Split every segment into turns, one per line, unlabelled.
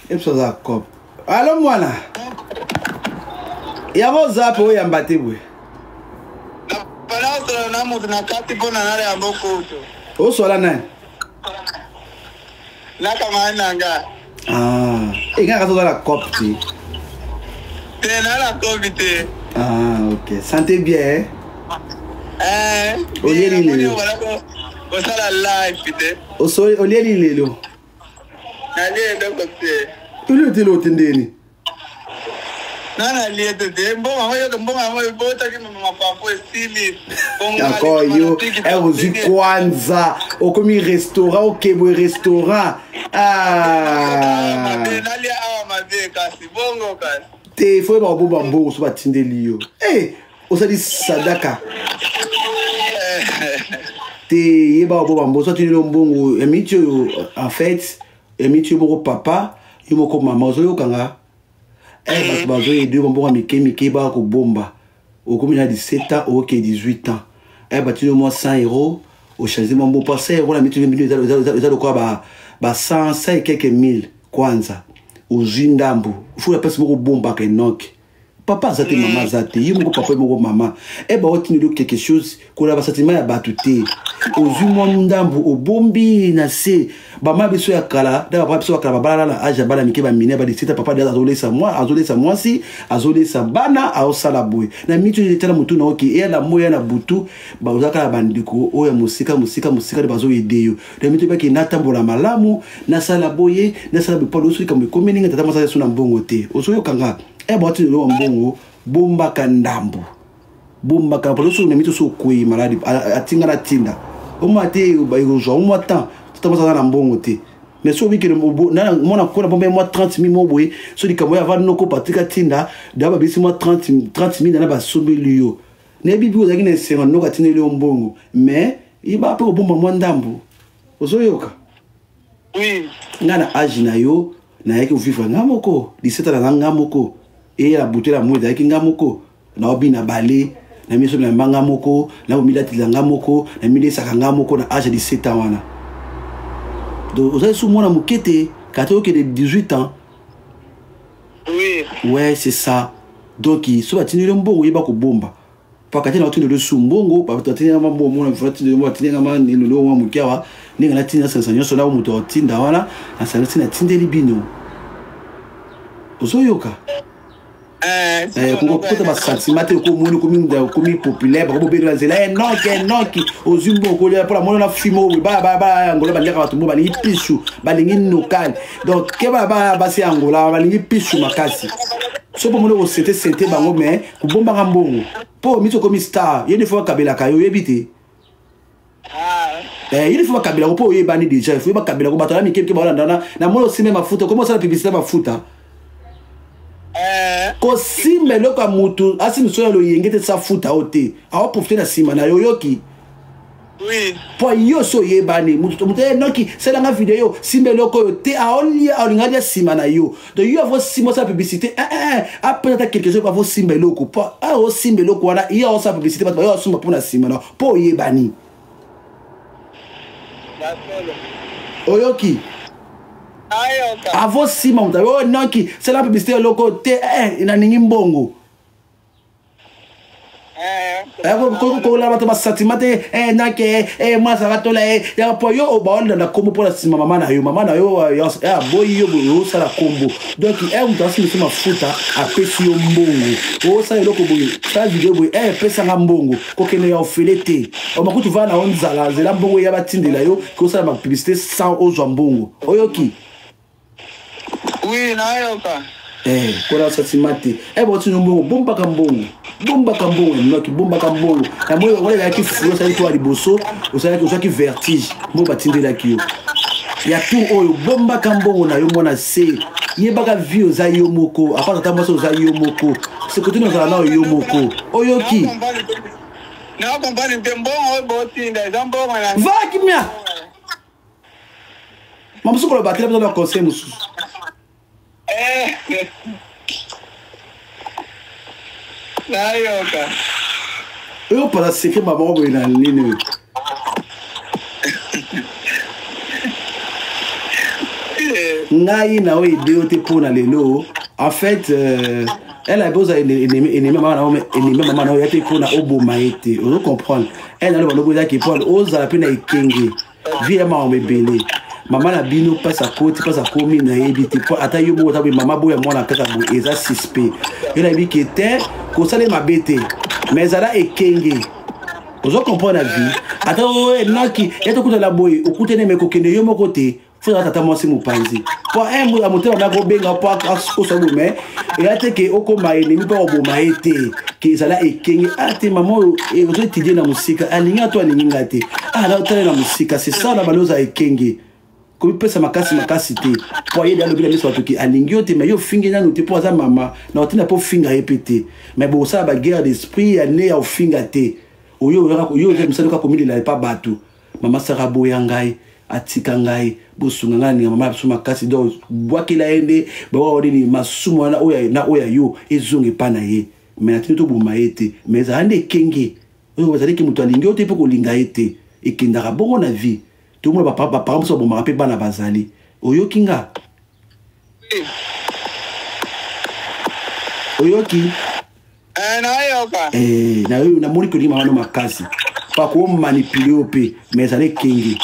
Ebiso aza cop. Alo mwana. Yango oza mpe oyamba te boye.
Nasola na moto na kati mpo na nala yango kutu.
Osola nani?
Nakamani na nga.
Ah, enga kaza oza na cop te.
Te na la cop te.
Ah, ok. Santé bien, eh?
Eh.
Olie nini lelo?
Osala live te.
Osoli olie nini lelo?
Nalie eloko te.
Olie te eloko te ndeni?
Nga nalie te te mbongo yango yoka mbongo yango ebotaki mapapu esili.
D'accord yo eh, ozwi kwanza okomi restaurant okebwe restaurant ah.
Nalia awa mabe kasi bongo kasi.
Te fo yeba kobomba mbongo so batindeli yo. Eh osali sadaka te yeba kobomba mbongo so atindeli yo mbongo ya miti oyo en fait ya miti yo moko papa yo moko mama ozoyoka nga eh, bato bazoyede yo mbongo ya mike mike baka kobomba okomi na 17 ans oke 18 ans eh, batindi yo mwa 100 euro ochange mwa mbongo mpo 100 euro na miti eza lokola ba 100 100 et quelques mille kwanza ozwi ndambo fo place moko obombaka enoke papa aza te mama aza te ye moko papa ye moko mama e baotindeli yo quelque chose kola basantima ya bato te ozwi mwa ndambo obombi na se bama biso ya kala na bapapa biso ya kala babalala na age ya bana mike bamine badisita papa de azolesa mwa azolesa mwasi azolesa bana azosala boye na miti oyo etala motu na oke eya na moi ya na butu bazalaka na bandeko oyo ya mosika mosika mosika nde bazoyede yo na miti oyebaki natambola malamu nasala boye nasala boye palo oso likambo ekomi ndenge tata mwasi aza na mbongo te ozoyokanga e bawati lelo wa mbongo bombaka ndambo bombaka palo soki na miti oso okwei maladi atinga na tinda omwa te ekozwa omwa temps tata mwasi aza na mbongo te mais soki obikele mwana kola bombe mwa 30 mille mo boye so likambo oyo avandi noko patrik atinda da babisi mwa 30 mille na basombeli yo nayebi bi ozalaki na esengo noko atindeli yo mbongo mais yeba mpe kobomba mwa ndambo ozoyoka
oui.
nga na age na yo nayaki kovivre nga moko 17 ans naza nga moko eye na butu na moi ezalaki nga moko naobina bale na miso na nga moko nakomilatela nga moko namilesaka nga moko na age ya 17 ans wana donc ozali su mwana moke te kati okende 18 ans
oui.
ouais c'est ça donc so batindeli yo mbongo oyeba kobomba paka te na batindeli yo su mbongo batindeli nga mbongo mona batindeli nga ma lelo mwa moke awa ndenge natinda nasangisa nyonso na moto atinda wana nasangisi natindeli bino ozoyoka
Eh,
eh, kokota basentiment te okomoni okomi okomi populaire bakobobengela nzela enoki eh, enoki ozwi mbongo kolia mpo namoni na filme oyo baya angola baliaka bato mbo balingi pisu balingi nokal donc ke baya basi ya angola balingi pisu makasi so mpo moni kosete sete bango mais kobombaka mbongo mpo miti okomi star ye nde fo bakabelaka yo oyebi te
Ah.
Eh, il faut bakabela ko mpo oyebani déjà il faut bakabela ko bato na mike mike baolandana na moni osimbe mafuta komi osala publicité mafuta
eh.
kosimba eloko ya motu asimba so ya loyenge te sa futa o te aoprofite na nsima na yo oyoki mpo yo so oyebani moto enoki eh, salanga video simba eloko oyo te aolia aolinga alia nsima na yo donc yo avo simba osala publicité eh, eh, apesa ata quelque chose avo simba eloko mpo aosimba eloko wana ye aosala publicité bato bayo asomba mpo na nsima na mpo oyebani oyoki avo nsima moto oyo noki sala publicité eloko te eh, nalingi mbongo eh, kolala bato basantima te eh, nake eh, mwasi akatola ye yaka mpo yo obaolanda nkombo mpo na nsima mama na yo mama na yo aboyi yo boye osala nkombo donc moto asimisi mafuta apesi yo mbongo osala eloko boye sala video boye epesanga mbongo kokende ya ofele te omakutu vaa na yo nzala nzela mbongo eya batindela yo kosala bapublicité sans ozwa mbongo oyoki
oui nayoka
eh, kola sentiment te eh, botino mbongo bombaka mbongo bombaka mbongo enoki bombaka mbongo na moi wana ezalaki fulu osalaki toa liboso osalaki ozwaki vertige mbongo batindelaki yo ya tour oyo bombaka mbongo na yo mwana se yebaka vie oza yo moko apart ata mwasi oza yo moko sekotini ozala nao yo moko oyoki va kimia mamosusu koloba te na conseil mosusu
eh. nayoka
oyo pala secret mama boye na nini oyo
eh.
Ngai na oyo ede yo te mpo na lelo. En fait, elle a besoin ennemi mama na yo, ennemi mama na yo ya te mpo na oboma ye te. Ozo comprendre? Elle aloba lobo ezaki mpo ozala mpe na ekenge. Vie ya makambo ebele. Mama na bino mpasi akoti mpasi akomi nayebi te mpo ata yo moko ota boye mama boya mwana kaka boye eza suspect. Yo nayebi ke te kosala ye mabe te mais ezala ekenge. Ozo comprendre na vie ata oyo naki ye tokutana boye okutani me kokende yo moko te fo ezala tata mwasi mopanzi mpo un motema moko obenga mpo akosa boye mais eya te ke okoma enemi mpo oboma ye te ke ezala ekenge a te mama oyo ozo étudie na mosika alingi ato alingi nga te ah na otale na mosika c'est ça na balo ozala ekenge komipesa makasi makasi te mpo ayebi alobi na miso bato ke alingi yo te mais yo ofingi nanu te mpo aza mama na otinda mpo ofinga ye mpe te mais bokosala baguerre d'esprit ya ne ya ofinga te oyo oyo oza misala kaka komilela epa bato mama sara aboya ngai atika ngai bosunga ngai alinga mama na biso makasi donc bwakela ye nde bawa nini masumu wana oyo na oyo ya yo ezonga epa na ye mais natindi toboma ye te mais ezala nde ekenge oyo ezalaki moto alingi yo te mpo kolinga ye te ekendaka bongo na vie tomona baparent mosusu babomaka mpe bana bazali oyoki nga oyoki
Nayoka.
Nayo namoni kolingi mama no makasi bakomanipule yo mpe mais ezala ekenge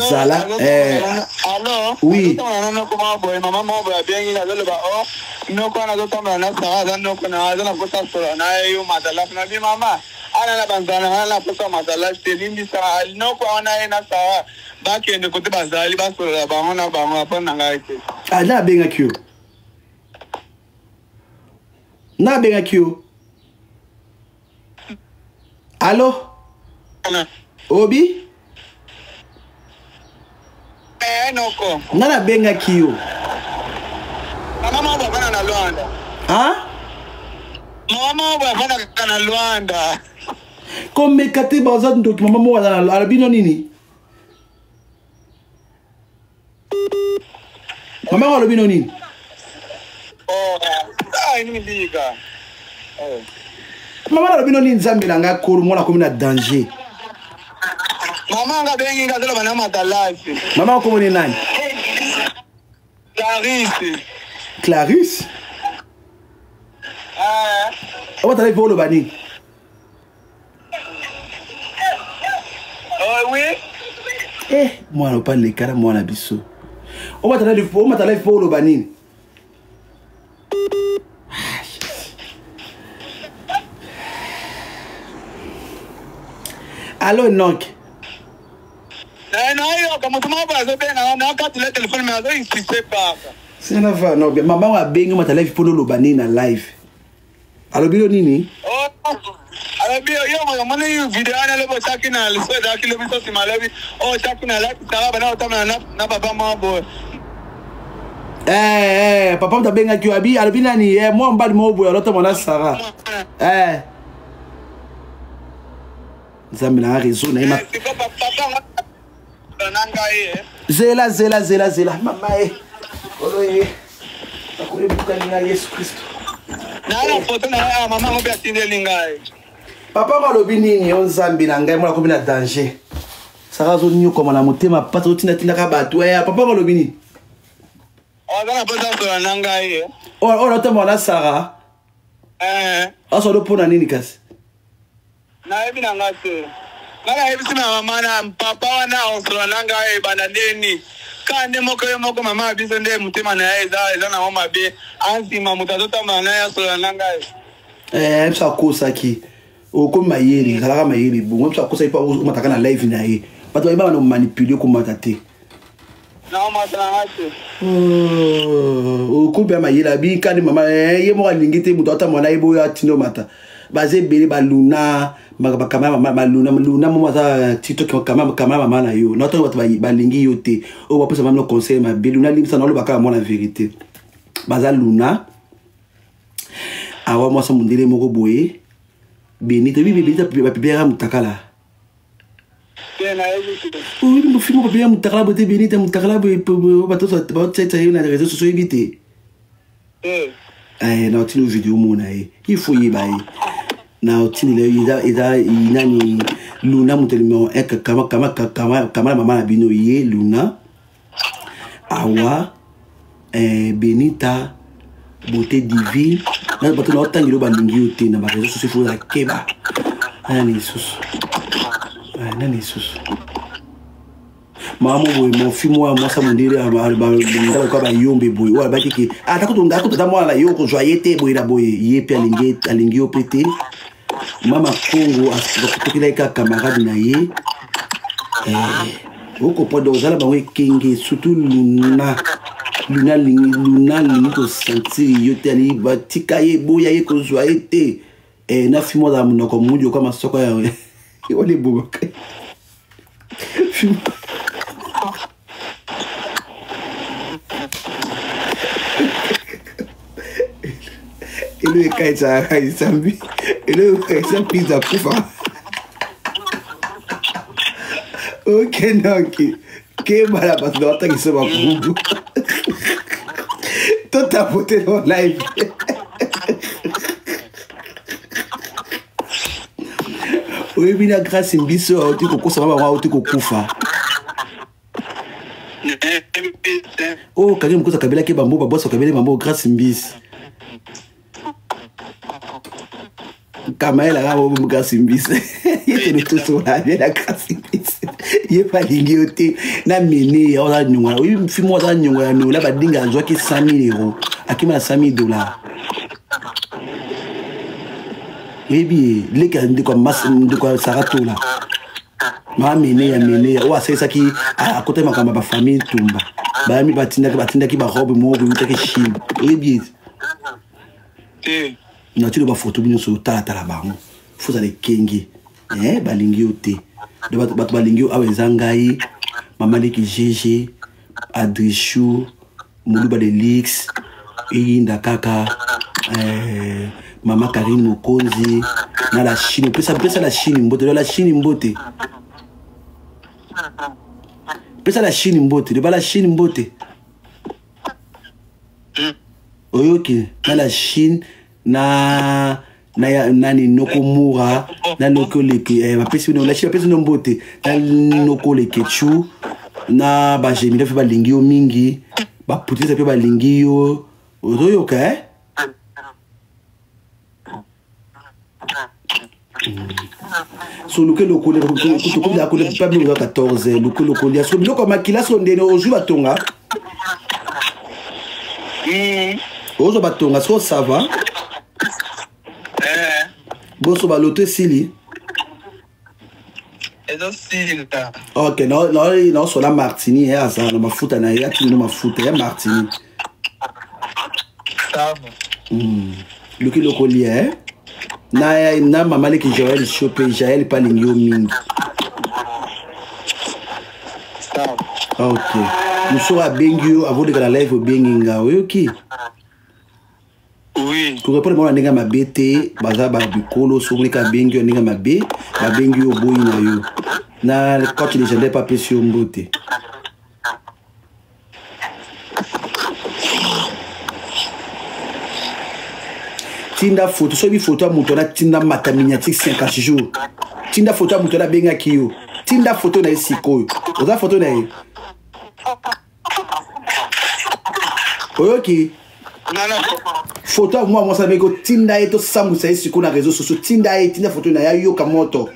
zala
alo
oui
noko moko boye mama moko boye abengi azoloba o noko wana azotambola na sara aza noko na aza na posa solo na ye yo matalasi na bi mama ana na banzala na na posa matalasi te limbisa noko wana ye na sara bakende kote bazali basolola bango na bango apona na ngai te.
Ah, na abengaki yo na abengaki yo alo obi
noko
nga nabengaki yo
mama moko bafanda na Luanda.
Ah?
Mama moko bafandaka na Luanda.
Komeka te baza ndoki mama moko alobi no nini mama ngo alobi no nini mama alobi no nini nzambe na ngai kolo mwana akomi na danger
mama nga abengi nga azoloba na matalasi
mama okomoni nani
Clarisse.
Clarisse obatala ipo oloba nini
oui.
Eh, mwana opa lekala mwana biso omatala lipo oloba nini allo nok
Nayoka moto moko boye azobenga nakatela telefone me azoinsiste kaka.
Sina va no bien mama abengi mata live mpo oloba nini na live alobi yo nini
alobi yo omoni video wana alobi otyaki na liso ezalaki lobi so nsima alobi otyaki na laki sara bana otambola na papa moko boye.
Papa moto abengaki yo abi alobi nani mwa mobali moko boye alotambola na Sara nzambe na réseau na ye zela zela zela zela mama ye kolo ye akoyebukani na Yesu Kristo.
Na foto na mama ngo mpe atindeli ngai.
Papa ngo alobi nini yo nzambe na ngai mwana akomi na danger Sara azonyokoma na motema pasi azotindatindaka bato papa ngo alobi nini
aza na mposa sola na ngai
oyo naotambola na Sara asolo mpona nini kasi
nayebi na nga te nga nayebisi na mama na papa wana akosola na ngai ebanda ndeni ka nde moko ye moko mama ya biso nde motema na ye eza nango mabe ansima moto azotambola na ye asola na ngai
biso akosaki okomi mayele ezalaka mayele bongo biso akosaki mpo omataka na live na ye bato bayebaka na manipule komata te
naomata na nga te
okomi ya mayele abi kani mama ye moko alingi te moto atambola na ye boyo atinda omata baza ebele baluna baluna luna momo aza tiktok kamara mama na yo na ntango bato balingi yo te oyo bapesa mama no conseil mabe luna limbisa na olobaka mwana vérité baza luna awa mwasi mondele moko boye beni toyebi beni bapibiaka motakala oyebi mofimi bapibiaka motakala boye te beni te motakala boye bato baotiatia ye na réseau sociaux oyebi te na otindi video mona ye il faut yeba ye na otindela ye eza nani luna moto numéro 1 kama mama na bino ye luna Awa eh, Benita beauté divine na bato na otangelo balingi yo te na bareseau sociaux fo ozala keba. Nani lisusu? Nani lisusu? Mama boye mofi mwa mwasa mondele alobaka bayombe boye oyo alobaki ke ata kutu ngai kutu ata mwana na yo kozwa ye te boye na boye ye mpe alingi yo mpe te. Mama Kongo akotokelaki kaka camarade na ye okoprendre ozala bango ekenge surtout Luna. Luna alingi kosentir yo te, alingi batika ye boya ye kozwa ye te. Na fi moko azala monoko mudi okwa masoko ya wana ebomaka. Elo ekaisaka esambi elo ekaisa mpiza kufa okendaki kebala bato na batangisa bakubu totapote na live. Oyebi na Grâce Mbiso auti kokosa bango, auti kokufa. Oyo kangi mokozi akabelaki bambo babosi akabeli bambo Grâce Mbisi Kamaela kaka bobo Grâce Mbisi ye tene tosola bien na Grâce Mbisi ye mpe alingi yo te na mene ya oza nyongo. Oyebi fi moko aza nyongo ya nola badinga azwaki 100 000 euros akima na 100 000 dollars. Oyebi ye leki ya ndeko ya ndeko ya Saratola maa mene ya mene oyo asalisaki akotaki makambo ya bafamille Tumba bayami batindaki barobe moko boyutaki Chine. Oyebi ye natino bafoto nyonso otalatala bango fozala ekenge balingi yo te. Bato balingi yo awa eza ngai mama leki GG Adrichou Moluba de Lix eyinda kaka mama Karine Mokonzi na la Chine. Pesa la Chine mbote, la Chine mbote, pesa la Chine mbote, loba la Chine mbote. Oyoki na la Chine na na ya nani noko mura na noko leke bapesi bino la Chine, bapesi bino mbote na noko lekechu na bagemila mpe balingi yo mingi, baputinisa mpe balingi yo. Ozoyoka eh? So luke lokole kutukolia kole pa biloko ya 14 luke lokolia so biloko ya makila so ndene ozwi batonga ozwa batonga so ça va boso baloto esili. Ok, naosola Martini ye azala na mafuta na ye atindi no mafuta ya Martini. Luki lokolia eh? Na mama leki Joel Shope Jael mpe alingi yo mingi. Ok, mosuku abengi yo avoleka na live obengi nga oyoki.
Oui.
Korepondre bango na ndenge ya mabe te, baza babikolo. Soki ka abengi yo na ndenge ya mabe, babengi yo oboyi na yo na coach légendaire mpe apesi yo mbote. Tinda foto soki foto ya moto wana, tinda mata miniatique 50 jours. Tinda foto ya moto wana abengaki yo, tinda foto na ye sikoyo. Oza foto na ye oyoki foto ya mwa mwasi abeki otinda ye tosambwisa ye sikoyo na réseau sociaux. Tinda ye, tinda foto na ye ayoka moto.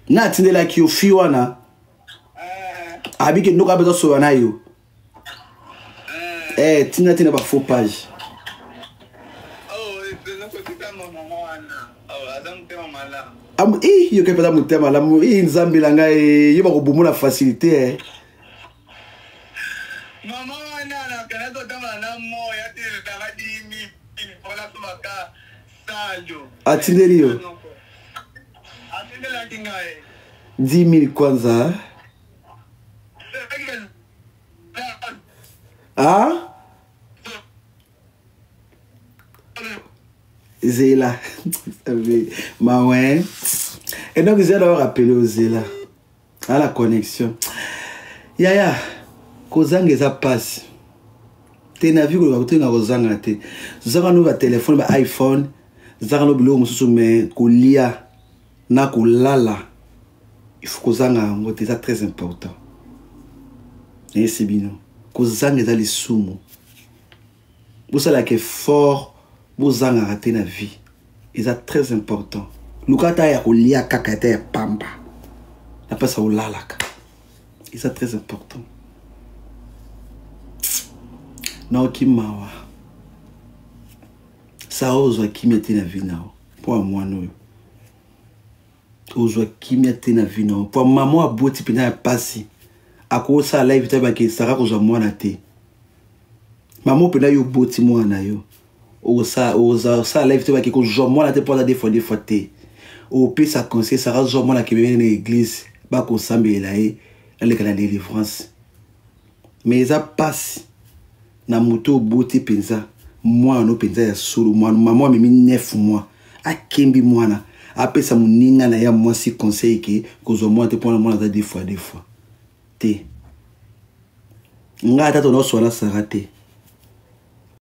Na atindelaki yo fi wana abiki ndoko abe tosola na yo. Tinda tina ba faux page. Yo ke mpenza motema malamu i Nzambe na ngai yo bakobomona facilité.
Mama wana nakenda totambola na moya atelelaka dimi mpona somaka salo.
Atindeli yo
atindelaki ngai
10 000 kwanza. Ah, Zela mawe et donc Zela orapele ozela à la connexion yaya kozanga eza mpasi te na vi koloba kotenga kozanga te. Zanga no batelefone ba iPhone, zanga no biloko mosusu, mais kolia na kolala. Il faut kozanga yango te, eza très important. Nayesi bino, kozanga eza lisumu. Bosalaka effort, bozangaka te na vie, eza très important. Luka ata ya kolia kaka, ata ya pamba, na mpasa olalaka, eza très important. Naoki mawa, Sara ozwa kimia te na vie nao mpo ya mwana oyo. Ozwa kimia te na vie nao mpo mama aboti mpenza ya mpasi, akosala live te bake Sara kozwa mwana te. Mama mpenza yo oboti mwana na yo, osala live te bake kozwa mwana te mpo aza des fois des fois te. Opesa conseil, Sara zwa mwana kebebene na église, bakosambelela ye, aleka na délivrance. Mais eza mpasi na moto oboti mpenza mwana no mpenza ya solo, mwana mama amemi 9 mois, akembi mwana, apesa moninga na ye mwasi conseil ke kozwa mwana te mpona mwana aza des fois des fois te. Ngai ata tonaoswana Sara te.